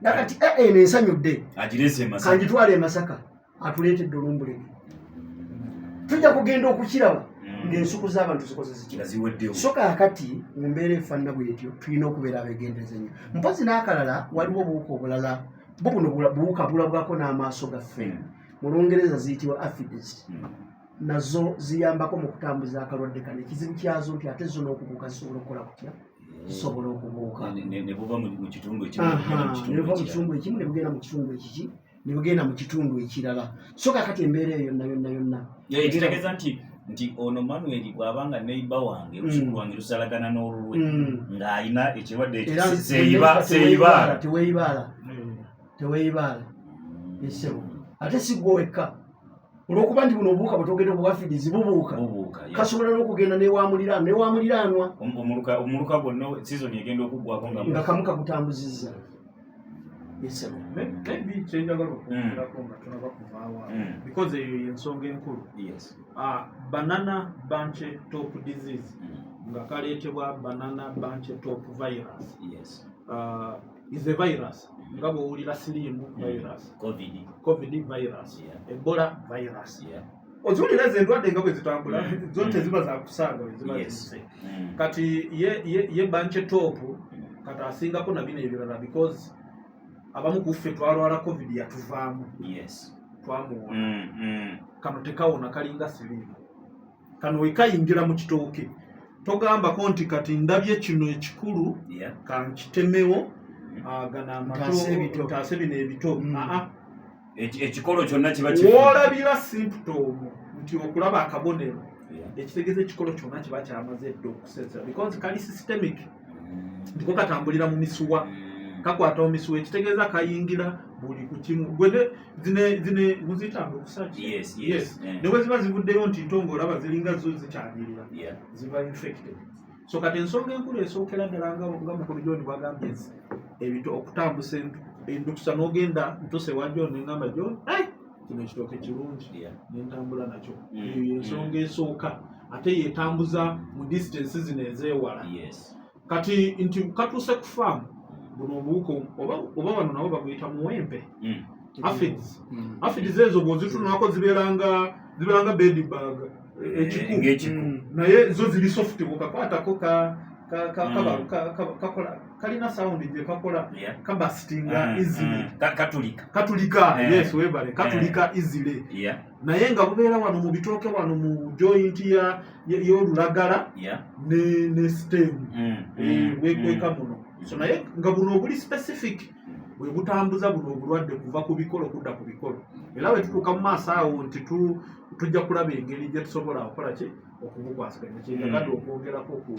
Nakati eno ensanyudde. Agirese e Masaka. Kanjitwale e Masaka, atuleetedde olumbulege. Tujja kugenda okukiraba ng'ensuku z'abantu zikoze zitya. Nga ziweddewo. So kaakati mu mbeera efaanana bwetyo, tulina okubeera abeegendereza ennyo. Mpozi n'akalala, waliwo obuwuka obulala, bo buno buwuka bulabwako n'amaaso gaffe. Mu Lungereza ziyitibwa aphids. Nazo ziyambako mu kutambuza akalwadde kano. Ekizibu kyazo nti ate zo n'okubuuka zisobola okukola kutya? Zisobola okubuuka. Ne buva mu kitundu ekimu ne bugenda mu kitundu Ne buva mu ekirala. kitundu ekimu ne bugenda mu kitundu ekiki, ne bugenda mu kitundu ekirala. So kakati embeera eyo yonna yonna yonna Ekitegeeza nti ono Manuel bw'abanga neighbor wange, olusuku lwange lusalagana n'olulwe, ng'alina ekirwadde ekyo, Era seeyibaala. Teweeyibaala, teweeyibaala, esebo. Ate si gwe wekka, olwokuba nti buno obuwuka bwetwogedde, obu aphids, bubuuka. Bubuuka, yeah. Kasobola n'okugenda newamuliraanwa. Omuluka gwonna season egenda okuggwako nga Nga kamu kakutambuzizza, esebo. Maybe kyenjagala okwongerako nga tonaba kuvaawo awo, because eyo yensonga enkulu. Banana bunchy top disease nga kaleetebwa banana bunchy top virus is a virus, nga bw'owulira siriimu virus, COVID. COVID virus, Ebola virus. Oziwulira ezo endwadde nga bwe zitambula, zo teziba zakusaaga bwe ziba zizze. Kati ye bunchy top kati asingako na bino ebirala, because abamu ku ffe twalwala COVID, yatuvaamu, twamuwona. Kano tekawona, kalinga siriimu. Kano wekayingira mu kitooke, togambako nti kati ndabye kino ekikulu, kankitemewo, gano amato. Ntaase ebito. Ntaase bino ebito. Aa. Ekikolo kyonna kiba kifu. Woolabira symptom nti okulaba akabonero, ekitegeeza ekikolo kyonna kiba kyamaze dda okusesa, because kali systemic, ntiko katambulira mu misuwa, kakwata mu misuwa, ekitegeeza kayingira buli ku kimu. Gwe zine muziyita ndukusaki? Yes. Ne bwe ziba zivuddeyo nti nto, ng'olaba ziringa zo zikyanyirira, ziba infected. So kati ensonga enkulu esookera ddala, nga mukulu John bwagambye, nti ebito okutambusa endukusa, n'ogenda ntuse wa John neŋŋamba, "John, hey, kino ekitooke kirungi," nentambula nakyo. Eyo yensonga esooka, ate yetambuza mu distance zino ezeewala. Kati nti katuuse ku faamu, buno obuwuka oba wano nabo baguyita muwempe, aphids. Aphids ezo bw'ozitunulako zibeeranga bedbug ekiku, Ng'ekiku. Naye zo ziri soft, bw'okakwatako kakola, kalina sound gye kakola, kaburstinga easily. Katulika. Katulika. Yes, webale, katulika easily. Naye nga bubeera wano mu bitooke, wano mu joint y'olulagala ne stem. Bwekweka muno. So naye nga buno obuli specific bwe butambuza buno obulwadde kuva ku bikolo kudda ku bikolo. Era bwe tutuuka mu maaso awo nti tujja kulaba engeri gye tusobola okukola ki okubukwasaganya. Kyenjagadde okwongerako ku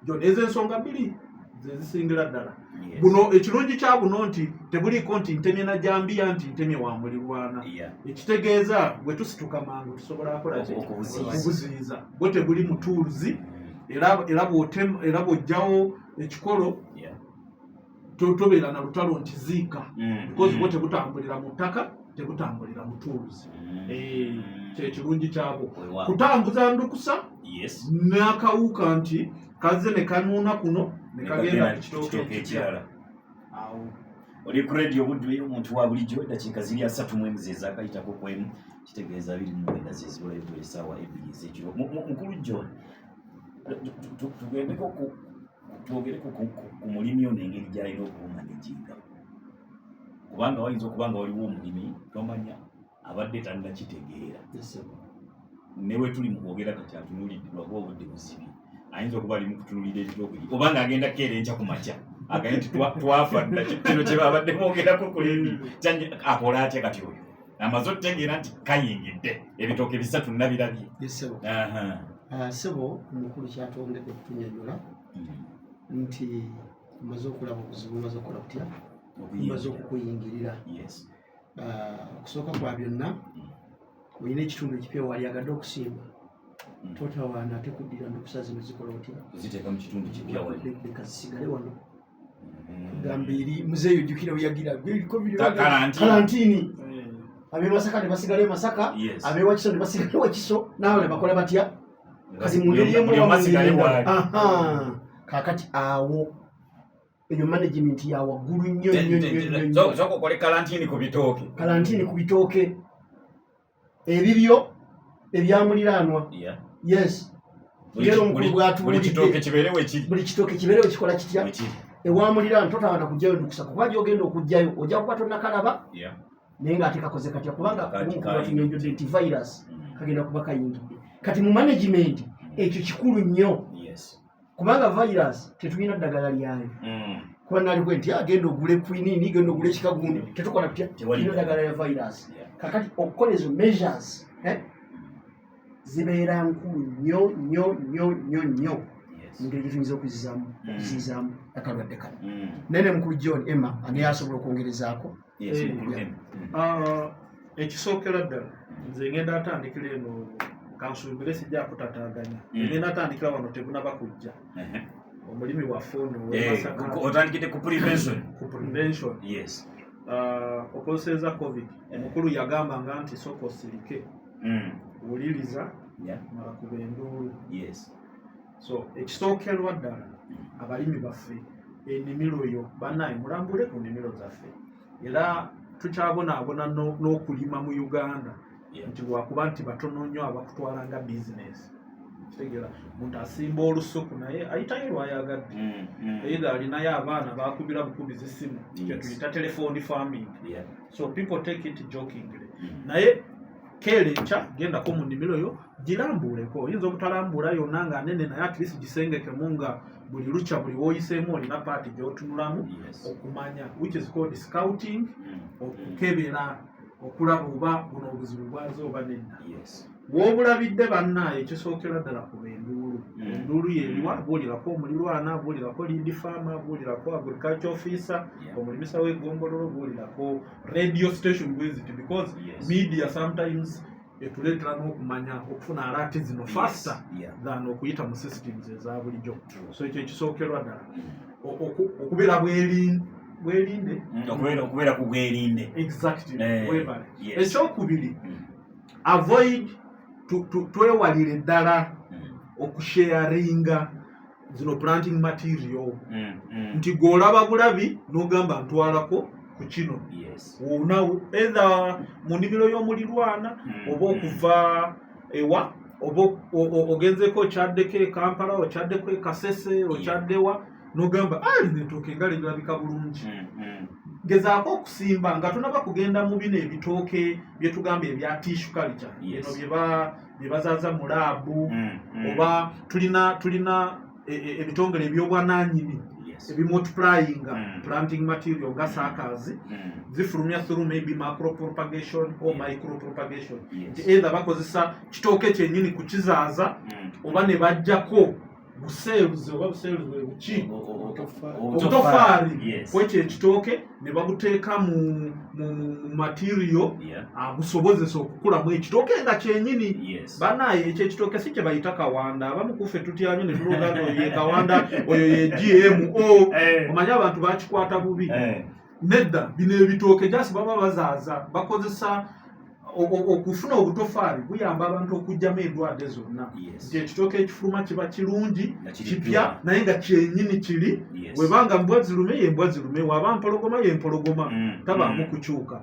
John, ezo ensonga bbiri ze zisingira ddala. Buno ekirungi kya buno nti tebuliiko nti ntemye na jambiya, nti ntemye wa mulirwana. Ekitegeeza bwe tusituka mangu tusobola kukola ki? Okubuziyiza. Okubuziyiza. Bwo tebuli mu tools, era bw'ojjawo ekikolo, tobeera na lutalo nti ziika, because bwo tebutambulira mu ttaka, tebutambulira mu tools. Kyekirungi kyabwo, kutambuza ndukusa n'akawuka nti kazze ne kanuuna kuno ne Ne kagenda kagenda ku kitooke kitooke ekipya. ekirala. Awo. Oli ku Radio Buddu ey'omuntu wa bulijjo. Eddakiika ziri 31 zezaakayitako kwemu, kitegeeza 29 zezibulayo ku essaawa 2 ez'ekiro. Mukulu John, tugendeko twogereko ku mulimi ono, engeri gy'alina okubumanaginga, kubanga wayinza okuba nga waliwo omulimi tomanya abadde tannakitegeera. Ne bwe tuli mu kwogera kati atunuulidde, lwakuba obudde buzibi, ayinza okuba ali mu kutunuulira ebitooke oba ng'agenda kukeera enkya ku makya agaye nti twafa dda, kino kye babadde boogerako ku leediyo. Akola atya kati oyo amaze okutegeera nti kayingidde ebitooke bisatu nabirabye? Esebo. Aha. Sebo omukulu kyatwongedde okutunyonyola nti omaze okulaba obuzibu, omaze okukola kutya, omaze okukuyingirira. Okusooka kwa byonna, olina ekitundu ekipya wali agadde okusimba, totawaana ate kuddira ndukusa zino zikola otya? Kuziteeka mu kitundu kipya wali. Leka zisigale wano. Gamba eri muzeeyi, ojjukira weyagira Karantini. Karantini, ab'e Masaka ne basigala e Masaka, ab'ewakiso ne basigala e Wakiso, n'abalala bakola batya? Kati mu ngeri emu Buli oba omu mu ngeri asigale endala. waali. Aha. Kaakati awo Eyo management ya waggulu nnyo nnyo nnyo nnyo. Sooka okole quarantine ku bitooke. Quarantine ku bitooke ebibyo ebyamuliraanwa. Yes. Era omukulu Buli kitooke kibeere wekiri. Buli kitooke kibeere wekikola kitya? Ewamuliraano totawana kujjayo ndukusa, kuba gyogenda okujjayo ojja kuba tonnakalaba, naye ng'ate kakoze katya? Kubanga omukulu nti virus kagenda kuba kayingidde. Kati mu management ekyo kikulu nnyo, kubanga virus tetulina ddagala lyayo. Kuba nalikwe nti agenda ogule quinine, genda ogule ekikagundi, tetukola tutya? Tulina ddagala lya virus. Kakati okukola ezo measures zibeera nkulu nnyo nnyo nnyo nnyo nnyo engeri gyetuyinza okuzizaamu akalwadde kano. Naye ne mukulu John Emma naye asobola okwongerezaako. Ah, ekisookera ddala nze ngenda atandikira eno, kansuubire sijja kutataaganya. Ngenda atandikira wano tebunaba kujja. Omulimi waffe ono ow'e Masaka. Otandikidde ku prevention. Ku prevention. Ah, okozeseza COVID, omukulu yagambanga nti sooka osirike, wuliriza, mala kuba enduulu. So ekisookerwa ddala, abalimi baffe, ennimiro yo bannaye mulambule ku nnimiro zaffe. Era tukyabonaabona n'okulima mu Uganda nti lwakuba nti batono nnyo abakutwala nga bizinesi. Kitegeera muntu asimba olusuku naye ayitayo lwayagadde, either alinayo abaana bakubira bukubizi simu, kyetuyita telephone farming. So people take it jokingly, naye keera enkya gendako mu nnimiro yo girambuuleko. Oyinza obutalambula yonna nga nene, naye at least gisengekemu nga buli lukya, buli woyiseemu olina part gy'otunulamu okumanya, which is called scouting, okukebera okulaba oba buno obuzibu bwaze oba nedda. W'obulabidde bannaaye, ekisookera ddala kuba enduulu. Enduulu yeriwa? Buulirako omulirwana, buulirako lead farmer, buulirako agriculture officer, omulimisa w'eggombolola, buulirako radio station bweziti, because media sometimes etuleetera n'okumanya okufuna alert zino faster than okuyita mu systems eza bulijjo. So ekyo ekisookerwa ddala, okubeera bwerinde. Okubeera ku bwerinde. Exactly. Webale. Ekyokubiri, avoid twewalire ddala okusharinga zino planting material, nti gw'olaba bulabi n'ogamba ntwalako ku kino wona, either mu nnimiro y'omulirwana oba okuva ewa oba ogenzeeko okyaddeko e Kampala, okyaddeko e Kasese, okyaddewa n'ogamba lino ettooke nga lirabika bulungi. Gezaako okusimba nga tonaba kugenda mu bino ebitooke bye tugamba ebya tissue culture, bino bye bazaaza mu lab, oba tulina ebitongole ebyobwananyini ebimultiplyinga planting material nga suckers, zifulumya through maybe macro propagation or micro propagation, nti either bakozesa kitooke kyennyini kukizaaza oba ne bajjako buseeruzi oba buseeruzi bwe buki, obutofaali kwekyo ekitooke ne babuteeka mu material agusobozesa okukulamu ekitooke nga kyennyini. Banaye ekyo ekitooke si kye bayita kawanda. Abamu kuffe tutyanyo ne tulowooza nti oyo ye kawanda, oyo ye GMO. Omanyi abantu bakikwata bubi. Nedda, bino ebitooke just baba bazaaza, bakozesa okufuna obutofaali buyamba abantu okuggyamu endwadde zonna, nti ekitooke ekifuluma kiba kirungi, Nga kiri kipya, pure. naye nga kyenyini kiri. Webanga mbwa zirume, ye mbwa zirume, waba mpologoma, ye mpologoma, tabaamu kukyuka.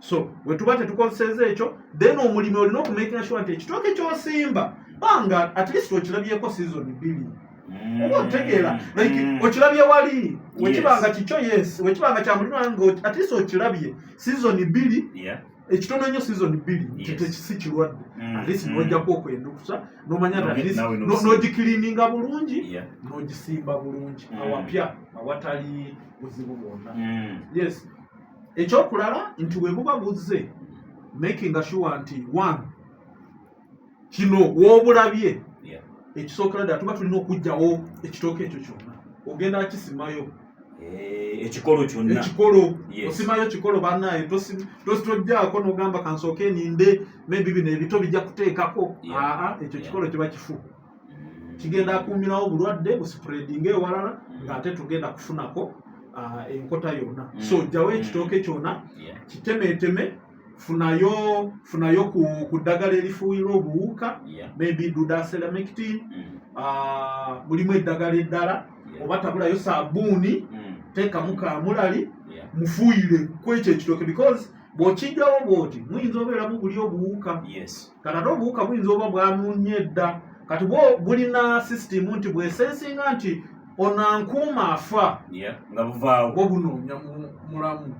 So bwe tuba tetukozeseza ekyo, then omulimi olina okumakinga sure nti ekitooke ky'osimba banga at least okirabyeko season 2, oba otegeera, like okirabye wali wekibanga kikyo, yes, wekibanga kya mulirwana nga at least okirabye season 2, ekitono ennyo season 2, nti tekisi kirwadde, at least n'ojjako okwendukusa n'omanya nti at least Naawe n'osimba. n'ogikilininga bulungi, n'ogisimba bulungi awapya awatali buzibu bwonna. Yes, ekyokulala nti bwe buba buzze, making sure nti one, kino w'obulabye, ekisookera ddala tuba tulina okuggyawo ekitooke ekyo kyonna, ogenda kisimayo. Ekikolo kyonna. Ekikolo. Yes. Osimayo kikolo bannaye, tojjaako n'ogamba kansooke ninde maybe bino ebito bijja kuteekako. Aa, ekyo kikolo kiba kifu, kigenda akuumirawo obulwadde buspreadinga ewalala, ng'ate tugenda kufunako enkota yonna. So jjawo ekitooke kyonna, kitemeeteme, funayo ku ddagala erifuuyira obuwuka, maybe dudaselamectin, mulimu eddagala eddala, oba tabulayo saabuuni. Teekamu kamulali, mufuuyire kwekyo ekitooke, because bw'okijjawo bw'oti muyinza obeeramu buli obuwuka. Kati ate obuwuka buyinza oba bwamunye dda. Kati bwo bulina system nti bwesensinga nti onankuuma afa, nga buvaawo, bwo bunoonya mulamu,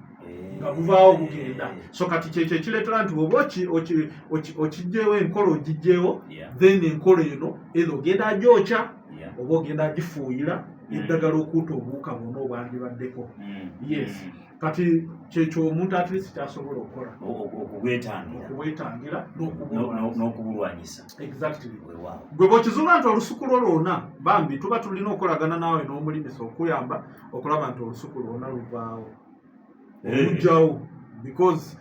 nga buvaawo bugenda. So kati kyekyo ekireetera nti bwoba okijjeewo enkola, ogijjeewo, then enkola eno either ogenda agyokya oba ogenda agifuuyira eddagala okutta obuwuka bwonna obwandibaddeko. Yes. Kati kyekyo omuntu at least kyasobola okukola. Okubwetangira. Okubwetangira n'okubulwanyisa. N'okubulwanyisa. Exactly. Gwe bw'okizuula nti olusuku lwo lwonna, bambi, tuba tulina okukolagana naawe n'omulimisa okuyamba okulaba nti olusuku lwonna luvaawo, olugjawo, because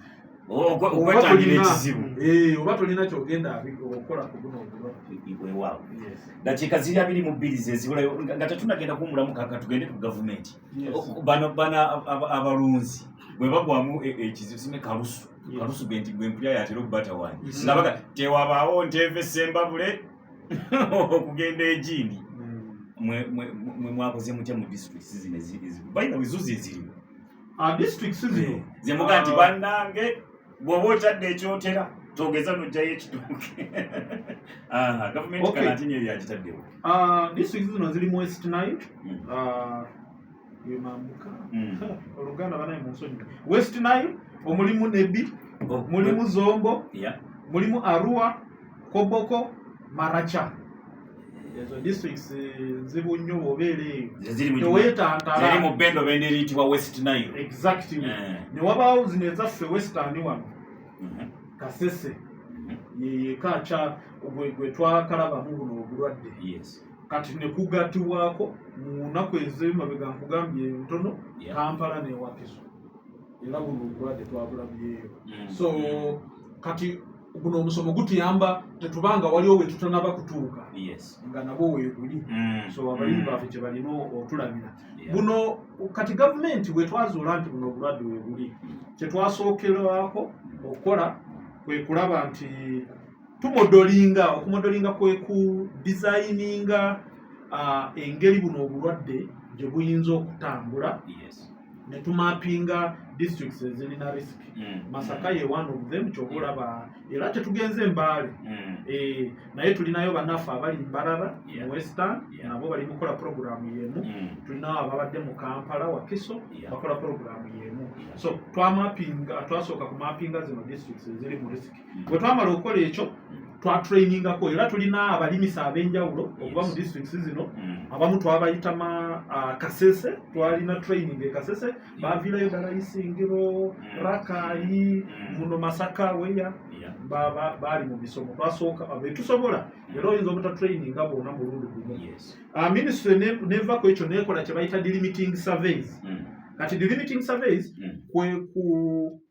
okwetangira ekizibu. Oba tolina kyogenda okukola ku guno obulwadde. Weewaawo. Dakiika ziri 22 zezibulayo nga tetunagenda kuwumulamu. Kaka tugende ku gavumenti. Bano bana abalunzi bwe bagwamu ekizibu sime kalusu, kalusu gwe nti gwe mpulira yatera okubatawaanya, nga baga tewabaawo nteeve sembabule okugenda egindi. Mwe mwakoze mutya mu districts zino bayina wezuzi eziriwo? Districts zino zemuga nti bannange, bw'oba okyadde ekyotera, togeza n'ojjayo ekitooke. Gavumenti kalantini eyo yagitaddewo. Districts zino ziri mu West Nile, yemambuka oluganda banaye mu nsonyi, West Nile omulimu Nebbi, mulimu Zombo, mulimu Arua, Koboko, Maracha. Ezo districts nzibu nnyo bw'obeera eyo. Ziri Teweetantala. Mu bendo bendo eriyitibwa West Nile. Exactly. Ne wabaawo zino ezaffe western wano, Kasese yeyeka kya gwe twakalabamu buno obulwadde. Kati ne kugattibwako mu nnaku ez'emabega, nkugambye ntono, Kampala ne Wakiso, era buno obulwadde twabulabyeyo. So kati guno omusomo gutuyamba tetubanga waliwo we tutanaba kutuuka nga nabwo weeguli. So abalimi baffe kye balina otulabira buno. Kati gavumenti bwe twazuula nti buno obulwadde weebuli, kyetwasookerwako okukola kwe kulaba nti tumodelinga. Okumodelinga kwe ku designinga engeri buno obulwadde gye buyinza okutambula, ne tumapinga districts ezirina risk. Masaka ye one of them, kyoba olaba era tetugenze Mbaale. Naye tulinayo bannaffe abali Mbarara mu western, nabo bali mukola programu yemu. Tulinawo ababadde mu Kampala, Wakiso, bakola programu yemu. So twamapinga, twasooka kumapinga zino districts eziri mu risk. Bwe twamala okukola ekyo, twatrainingako, era tulina abalimisa ab'enjawulo okuva mu districts zino. Abamu twabayita ma Kasese, twalina training e Kasese, baviirayo ddala Isingiro, Rakayi, muno Masaka weya baali mu misomo. Twasooka betusobola, era oyinza obutatraininga bwona mulundi gumu. Ministry nevako ekyo nekola kye bayita delimiting surveys. Kati delimiting surveys kwe ku